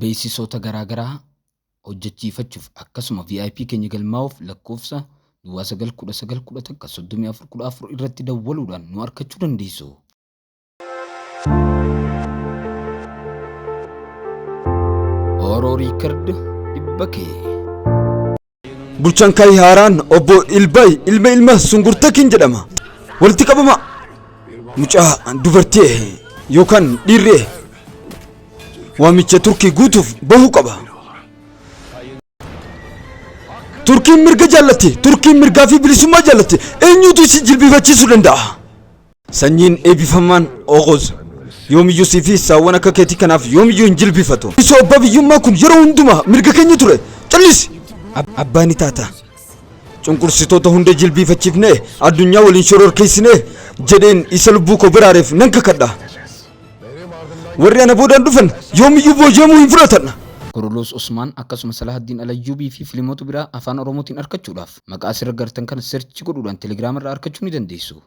Beeksisoota garaa garaa hojjechiifachuuf akkasuma VIP keenya galmaa'uuf lakkoofsa duwwaa 9 19 11 34 14 irratti dawwaluudhaan nu argachuu dandeessu. Oro Record dhibba kee. Bulchaan Kaayii haaraan obbo Ilbaay ilma ilma Sungurtakiin jedhama. Walitti qabama mucaa dubartii yookaan dhiirri waamicha Turkii guutuuf bahuu qaba. Turkiin mirga jaallatti, Turkiin mirgaa fi bilisummaa jaallatti, eenyutu isin jilbiifachiisuu danda'a? Sanyiin eebifamaan Oğuz yoomiyyuu sii fi saawwan akka keetii kanaaf yoomiyyuu hin jilbifatu. Isoo abbaa biyyummaa kun yeroo hundumaa mirga keenya ture. Callisi! Abbaa ni taata. Cunqursitoota hunda jilbiifachiifnee addunyaa waliin shororkeessinee jedheen isa lubbuu koo baraareef nan kakadha. Warri ana boodaan dhufan yoomiyyuu booji'amuu hin fudhatan. Kuruluus Usmaan akkasuma Salahaddiin Alayyuubii fi filimoota biraa afaan Oromootiin argachuudhaaf maqaa asirra gartan kana search godhuudhaan telegiraama irraa argachuu ni dandeessu.